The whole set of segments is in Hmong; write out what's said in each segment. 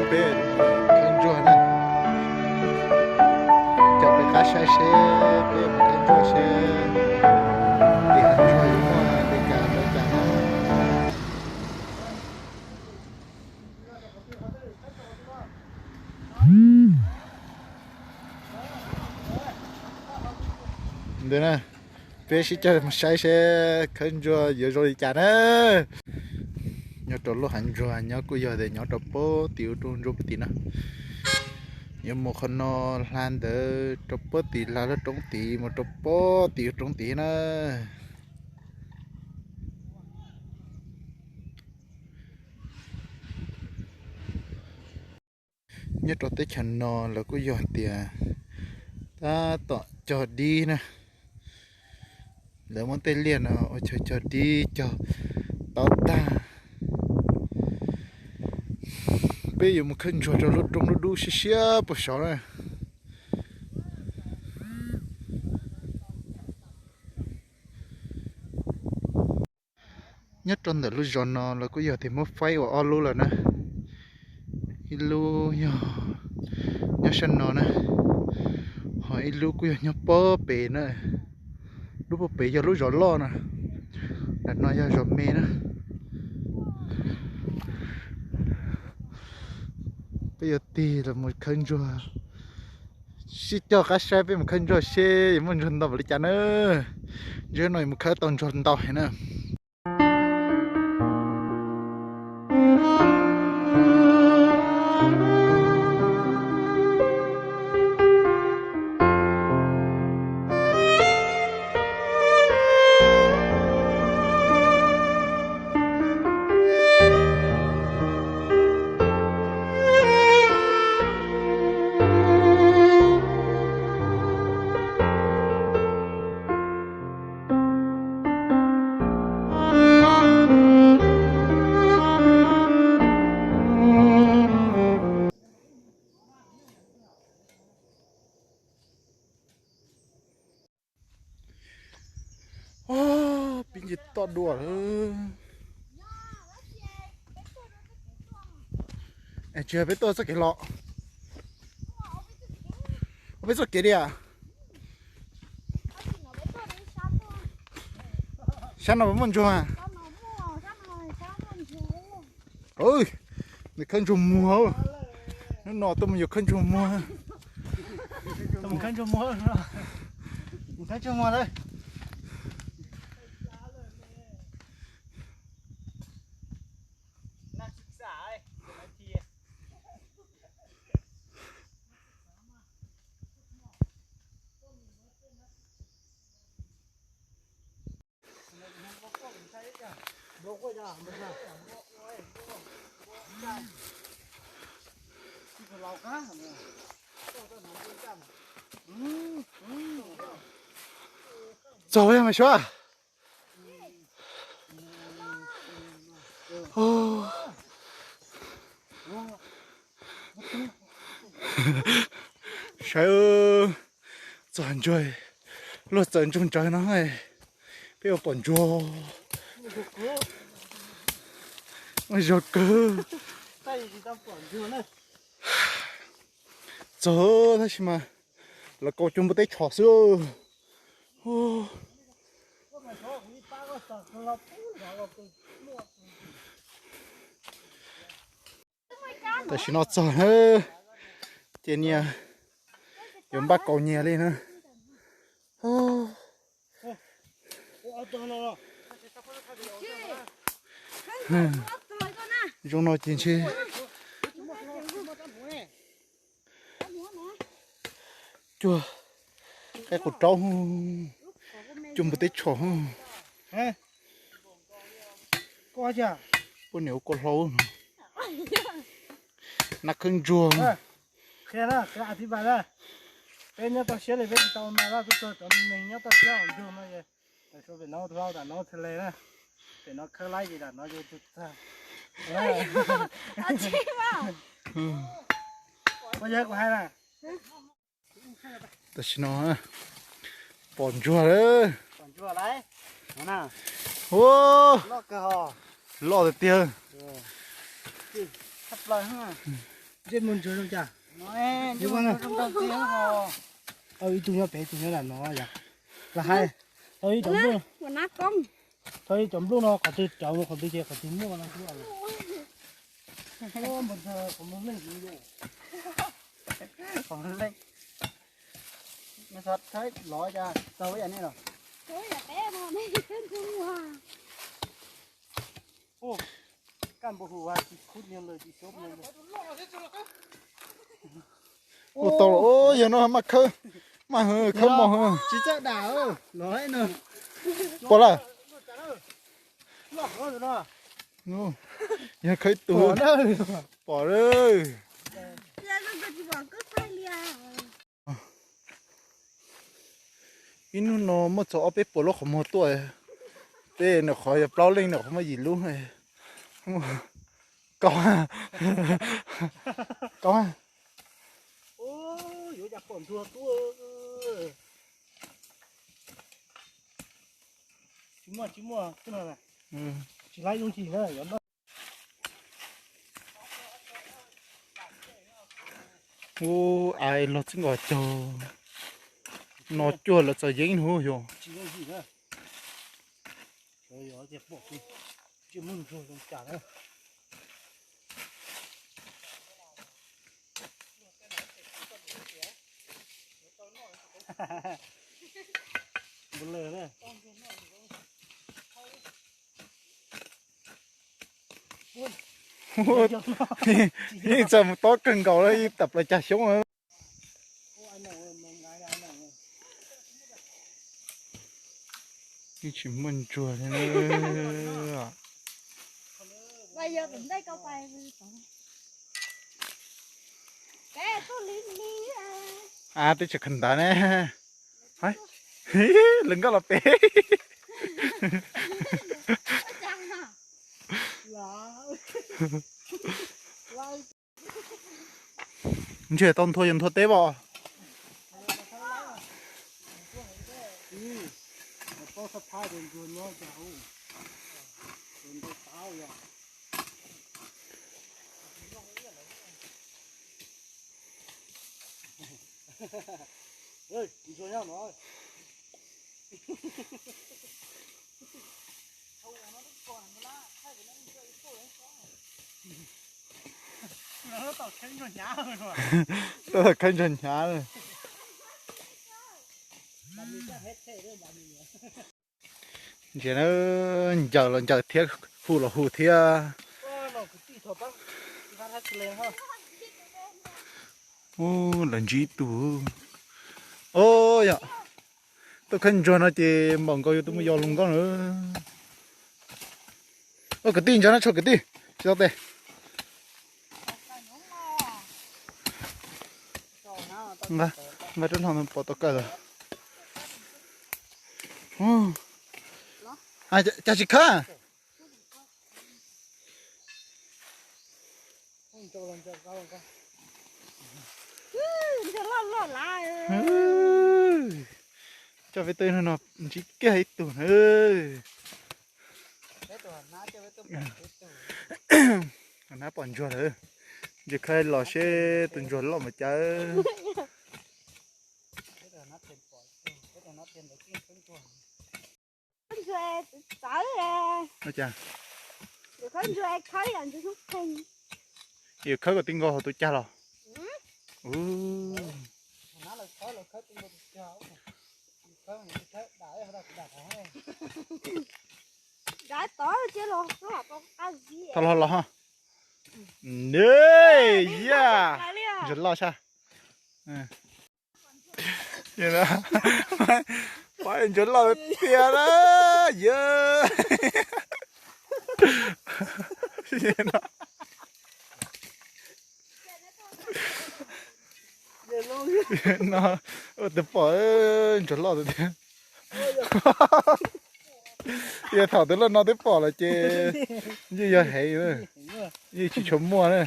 Peb khawb ntsuag na, coj peb qab saib seb peb mus khawb ntsuag seb tim hav ntsuag yuav muaj li cas ua cas na. Ntawd na, peb sib coj mus saib seb khawb ntsuag yuav zoo li cas na. Nyob rau lub hav ntsuag nyob kuj yog tias nyob rau pem tim ub roob ntsuab pem tim no. Yuav mus qhov no hla ntawd rau pem tim hla lub roob tid mus rau pem tim ub roob tid na. Nyob rau teb chaws no lawv kuj yog tias tab tom cog dib na. Lawv muab tej liaj no ua chaw cog dib cog tau tag. Peb yuav mus khawb ntsuag rau lub roob dub dub siab siab puag saud na. Nyob rau ntawm lub zos no los kuj yog tias muab faib ua ob lub lawm na. Ib lub yog nyob sab no na, ho ib lub kuj yog nyob pob pem na. Lub pob pem yog lub zos loj na, ntawm no yog zos me na. Peb yuav tig los mus khawb ntsuag, sib cog qab saib peb mus khawb ntsuag seb yuav muaj ntsuag ntau npaum li cas na. Ntsuag no yuav mus khawb tau ntsuag ntau heev na. Pib nce toj dua lawm. Es tsis yog peb tuaj txoj kev los, peb txoj kev diam. Sab no puas muaj ntsuag? Nws khawb ntsuag muag. Hnub no tuaj mus yuav khawb ntsuag muag. Tuaj mus khawb ntsuag muag, mus khawb ntsuag muag lawm. Txog yog mas suav. Saib, txog ntsuag, luag txawm ntsuag ntsawv no, peb ua pom ntsuag. Ua zog kawg. Txog tab sis mas lawv kaus cug npua teb tshom xwb. Tam sim no txog, ces nyias yuav npaj kaus nyias li na. Zoo no ces ntshe cuag qaib qus raub, cuag npua teb tshom. Poj niam ua kua hlau no, nab khawb ntsuag. Qhia na, qhia a thib npas na. Peb nyob toj siab li peb tsis tau mas laj tub txog cov neeg nyob toj siab hauv nroog no es, pem no hlau tam no txhia le na, pem no khawb laib ces tam no yuav tug txag. Poj yawg kuv hais na. Tam sim no pom ntsuag lawm. Ua, loj tiag tiag. Ntsej muag ntsuag zoo cas? Ib tug nyob pem, ib tug nyob nram no yom. Lam hais, tau ib cov nplooj, tau ib cov nplooj no qhov twg cov mus qhov twg ces qhov twg muaj no xwb. Qhov leej, lov cas tau ib yam nej los. Kaj npua hu tsis khub nyob lawm tsis xyoob nyob lawm. Ua tau los yog no maj khawb, maj khawb mos tsis txawj dam los no. Pom lawm. Yog khawb tus pom lawm. Ib hnub no muaj txog ob peb puas lub qhov muag tuaj, peb nws qhov yog plaub leej, nws qhov muaj yim lub. Kaum, kaum. Yuav cas pom ntsuag tuaj. Tsis muaj, tsis muaj, tsis laib yooj yim na. Ub, ais los txij nkos caug no cuag lawv txaus yeeb hnub yog. Yeej txawm mus tob kawg nkaus lawm, yeej tawm plaws cag xyoob. Yeej tsis muaj ntsuag li. A, twb tsis khaws ntawv ne. Lawv nkauj los pem. Ntshe tau nthua yog nthua teb pom. Tau khawb ntsuag hnyav. Ntsia na, ncaws los ncaws thiab, hu los hu thiab. Ub, lawv ntsib ib tug. O, yog tuaj khawb ntsuag no ces npaum nkaus yuav tuaj mus yos hluas nkauj na. Kwv tij, ntsia no tso kwv tij, tsis tau tes. Nqa, nqa rab hlau pov tau kawg lawm. Cas tsis khawb? Coj peb tuaj no ntsib kiag ib tug na. Nab pom ntsuag lawm. Ntsia khawb los seb tus ntsuag loj mas cas. Yus khawb kom tib nkaus hauv tus cag los. Tau los los ho. Yaj, ntsuag loj sab. Pom ntsuag loj tiag na. Yaj, no ua tus pom ntsuag loj tiag. Yog thaum twg loj no twb pom lawm ces yeej yog heev, yeej tsis tshua muaj na.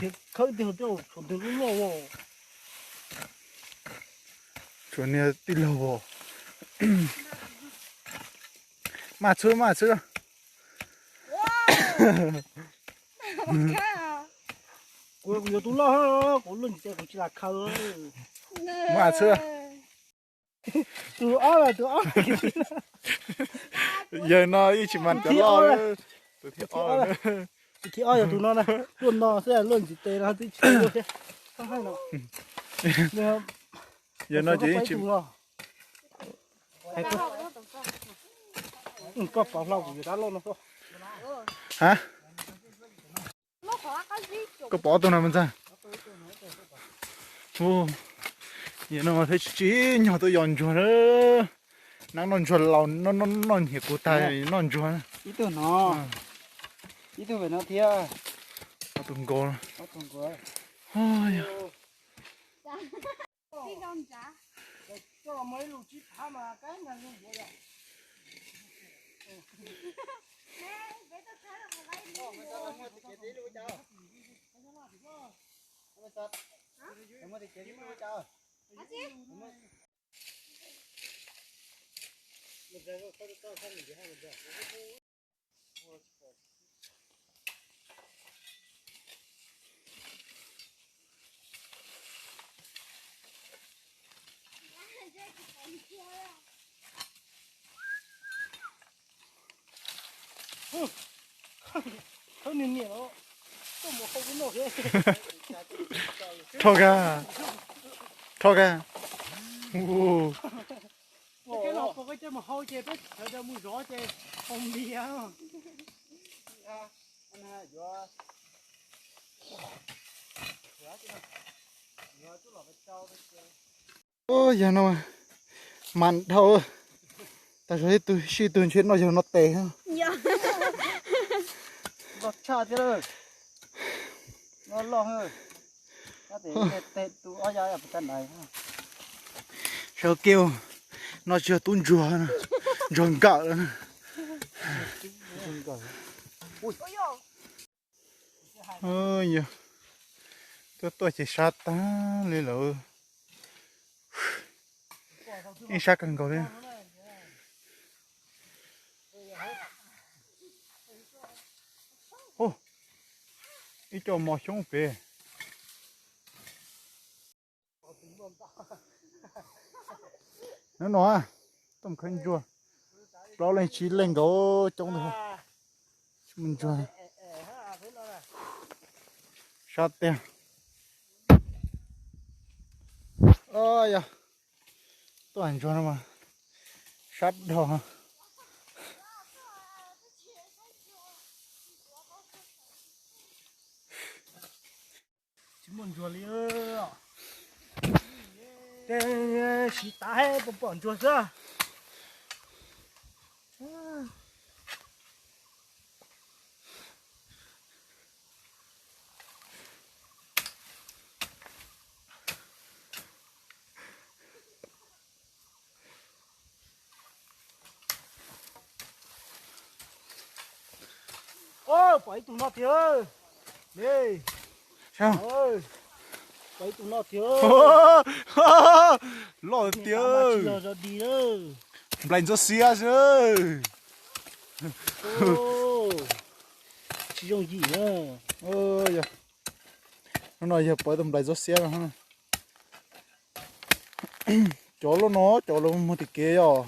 Tshuav niag tij laug vos. Maj txhwb, maj txhwb. Kuv yuav tus loj, kuv luaj ntsis ces kuv tsis lam khaws. Mas xwb. Tus ob los tus ob. Yawg no ib tsis mas cov loj. Tus thib ob, tus thib ob yog tus no na, luaj no xwb, luaj ntsis tes no twb tsis luaj thiab. Yawg no ces ib tsis. Koj pov hlau kuv yuav rab loj no xwb. Ha? Koj pov tus no mas ntxag. Yawg no mas thiaj tsis tsim nyog tuaj yos ntsuag na. Nab noj ntsuag laus, noj nyiam kuv tag noj ntsuag. Ib tug no, ib tug pem no thiab. Ob tug nkaus. Rho ka, rho ka. Ua, ua, ua, ua, mus hau ces peb sawv daws mus zov ces hau npias. Yog no mas dhau. Tas zog ib tug sib tug ntshe noj yog no tes. Loj tshaj thiab. Loj loj. Sawv kev, no tsis yog tub ntsuag, ntsuag nkawm lawm. Tuaj tuaj ces sab tag li lawm. Yeej sab kawg nkaus li. Ib co mos xyoob pem. Hnub no tuaj mus khawb ntsuag, plaub leeg tsib leeg nkaus coob ntag. Mus ntsuag sab tiag. Yog tuaj ntsuag no mas sab dhau. Tsis muaj ntsuag li. Tej siv tav pom pom ntsuag xwb. Pom ib tug no tiag. Pom ib tug no tiag. Loj tiag. Nplais ntxuav xiab xwb. Tsis zoo yim na. Hnub no yog pom tus nplais ntxuav xiab no. Cov loj no cov loj muag tim kev yog.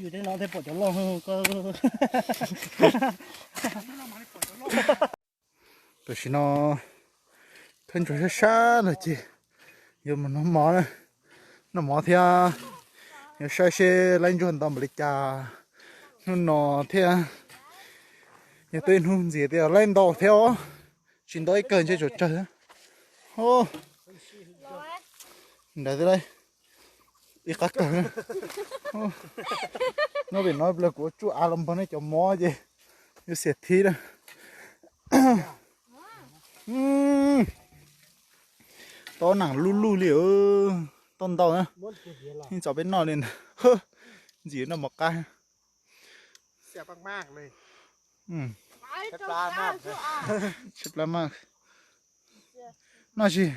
Yus tej no thiaj pom cov loj. Tam sim no khawb ntsuag sab sab no ces yuav mus noj mov na, noj mov thiab yuav saib seb laib ntsuag ntau npaum li cas hnub no thiab. Yog twb ib hnub ntxiv tias laib ntau thiab os, tsis ntau ib kawg ntshe tsuas tsawg thiab. Nrad ib qab kawg. Nyob pem no pliag kuv tsuj av los npog nej cov mov ces yuav xiam thib na. Tob nam luj luj li, tob ntau na. Yeej txaus peb noj li ntag. Ntxim noj mov qab. Tshaib plab maj. Noj tsis.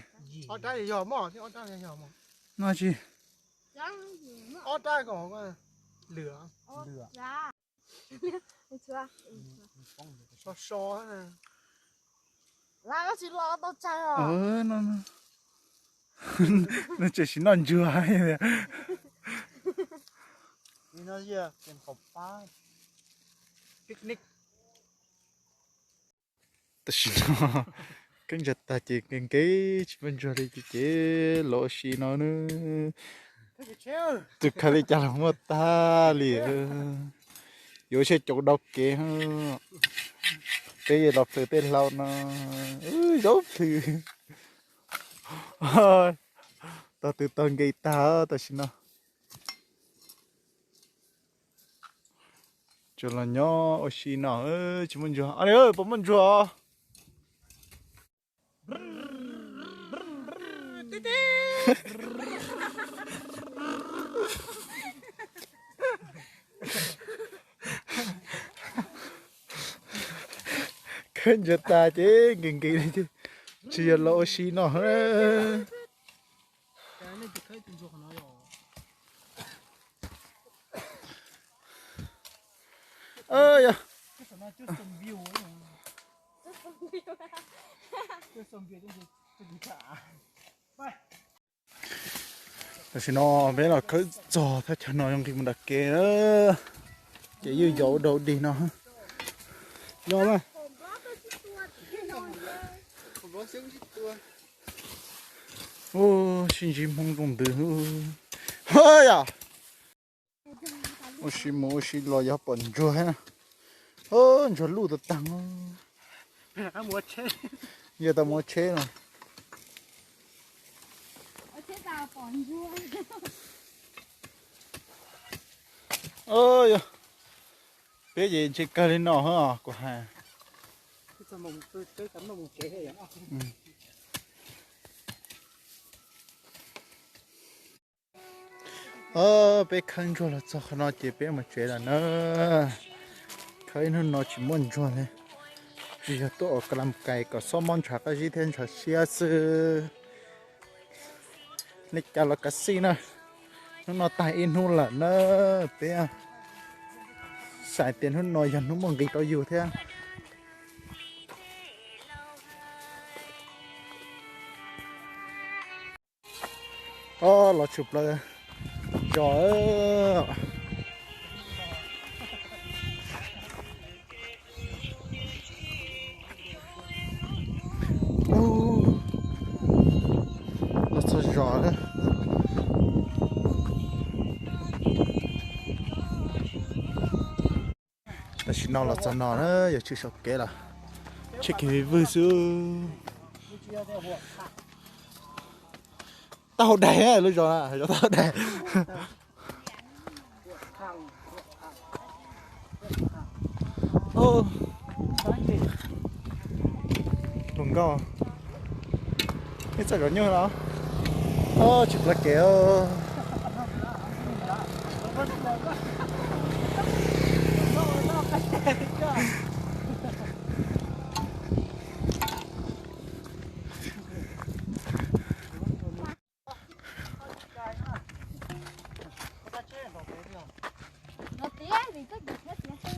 Noj tsis. So so na. Lawv tsis los tau tsawg os. No, no. Nws tseem sim noj ntsuag. Tam sim no khaub ncaws tag ces nkees nkees tsis muaj ntsuag li ces, ces los ua si no na. Tus khaws li cas los muaj tag li. Yuav siab caum dau kev. Peb yuav los plhws tej hlau no. Zaub plhws. Tog twg tog nkees tag tam sim no. Tsuas los nyob ua si no, tsis muaj ntsuag. Puas muaj ntsuag? Khaub ncaws tag ces nkees nkees li ces tsis yog los ua si no. Yog tam sim no peb los khawb txog thaj chaw no yuav nqis mus nram kev na, ces ywj yos ua dog dig no. Nyob mas, sib ntsib Hmoob zoo ntws. Yog ua si mus ua si los yog pom ntsuag na. Ntsuag luj tag tag. Yog tau mus ua tsheb no. Yog peb ces ntshe kawg li no kuv hais. Peb khawb ntsuag los txog qhov no ces peb mus tsev lawm na. Khawb ib hnub no tsis muaj ntsuag li, tsuas yog tuaj ua ka lam kais kom xob mob ntshav qab zib thiab ntshav siab xwb. Li cas los kav xij na, hnub no tag ib hnub lawm na, peb xav tias hnub no yog hnub muaj nqis rau yus thiab. Los tshwm plaws zos. Los txog zos. Tam sim no los txog no na, yog tshwm saum kev lawm, tsheb kev vwg xwb. Taub hau daig lub zos, zos taub hau daig. Tus nkauj, ib txoj zov nyuj los. Tsis plaub kev.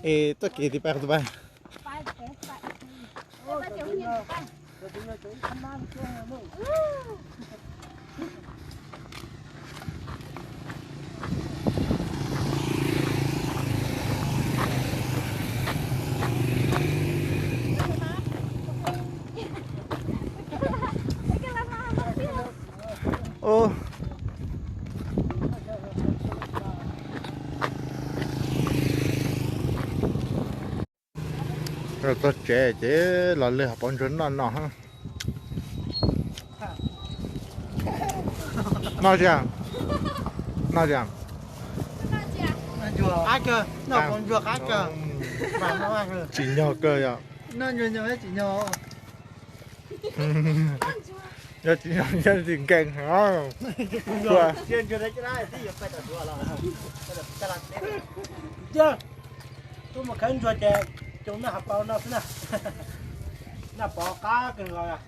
Es txoj kev tiv pais qhov twg pais? Txog tsev ces los lwg hauv paus ntsuag noj no. Noj tsi? Noj tsi? Tsim nyog kawg yom. Yog tsim nyog, yog tsis nkees heev. Tuaj mus khawb ntsuag ces coj noj hauv paus no xwb na. Noj pov qab kawg nkaus.